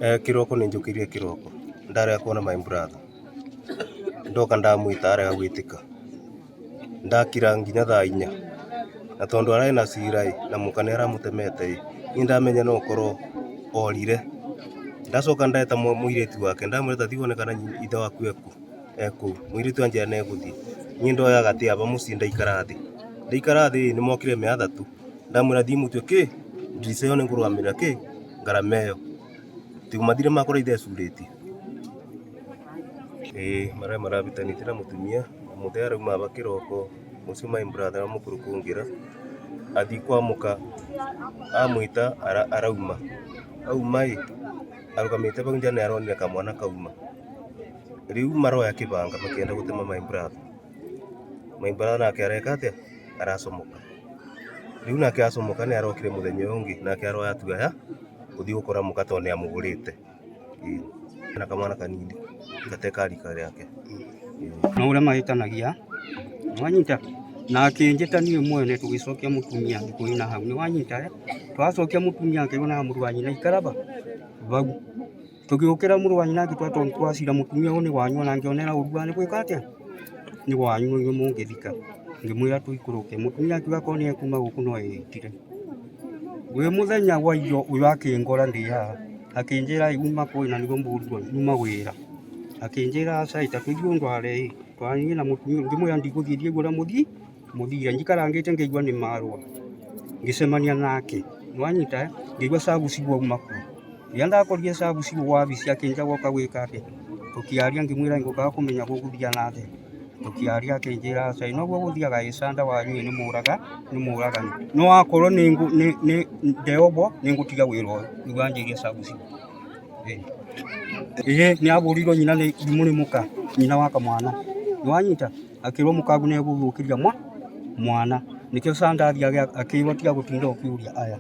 Kĩroko nĩ njũkĩrire kĩroko ndarega kuona my brother, ndoka ndamwĩta arega gwĩtĩka, ndakira nginya thaa 4, na tondũ ararĩ na cira ĩ na mũka nĩ aramũtemete ĩ, niĩ ndamenya no ũkorwo orire, ndacoka ndeta mũirĩtu wake ndamwĩra ta thiĩ wone kana ithe waku ekũu, mũirĩtu anjĩra nĩ egũthiĩ, niĩ ndoya gatĩ aba mũciĩ ndaikara thĩ, ndaikara thĩ nĩ mokire me athatũ, ndamwĩra thiĩ mũtue kĩ ndirica ĩyo nĩ ngũrũgamĩrĩra kĩ ngarama ĩyo, tigo mathire makora ithe ecurĩtie. Ĩĩ marĩa marabĩtanĩtie na mũtumia, mũthee arauma aba kĩroko, ũcio my brother mũkũrũ kũngĩra, athiĩ kwa mũka amwĩta arauma, auma ĩ, arũgamĩte bau nja nĩ aronire kamwana kauma, rĩu maroya kĩbanga makĩenda gũtema my brother, my brother nake areka atĩa? Aracomoka. Rĩu nake acomoka nĩ arokire mũthenya ũyũ ũngĩ nake aroya hatua ya gũthiĩ gũkora mũka tondũ nĩ amũgũrĩte. Ĩĩ na kamwana kanini gate ka rika rĩake. No ũrĩa mahĩtanagia nĩwanyita na akĩnjĩta niĩ mwene tũgĩcokia mũtumia thikũ ina hau nĩwanyita twacokia mũtumia akĩrwo na mũrũ wa nyina ikara bau tũgĩũkĩra mũrũ wa nyina agĩtwĩra tondũ twacira mũtumia ũyũ nĩ wanyu ona angĩonera ũru wa nĩ gwĩka atĩa nĩ wanyu nĩ inyuĩ mũngĩthika ngĩmwĩra tũikũrũke mũtumia akiuga akorwo nĩ ekuma gũkũ no eĩtire wĩ mũthenya wa iyo ũyũ akĩngora ndĩ haha akĩnjĩra uma kũĩ na nĩguo mbũrirwo nyuma wĩra akĩnjĩra aca ĩ ta tũthiĩ ũndware ĩ twaranĩrie na mũtumia ngĩmwĩra ndigũthiĩ thiĩ ũrĩa mũthiĩ mũthire njikarangĩte ngĩigua nĩ marũa ngĩcemania nake nĩwanyita ngĩigua cabuci wauma kũ rĩrĩa ndakorire cabuci wabici akĩnjĩra woka gwĩka atĩa tũkĩaria ngĩmwĩra ngũkaga kũmenya gũgũthiĩ na atĩa tũkĩaria akĩnjĩra aca noguo gũthiaga ĩ canda wanyu ĩ nĩ mũraga nĩ mũragani no akorwo nĩ ndeombwo nĩ ngũtiga wĩra ũyũ nĩguo anjĩrire cabuci. Ĩĩ nĩ ahũrirwo nyina nĩ thimũ nĩ mũka nyina wa kamwana nĩwanyita akĩrwo mũkagu nĩ egũthũkĩria mwana nĩkĩo Sanda athiaga akĩrwo tiga gũtinda ũkĩũria aya.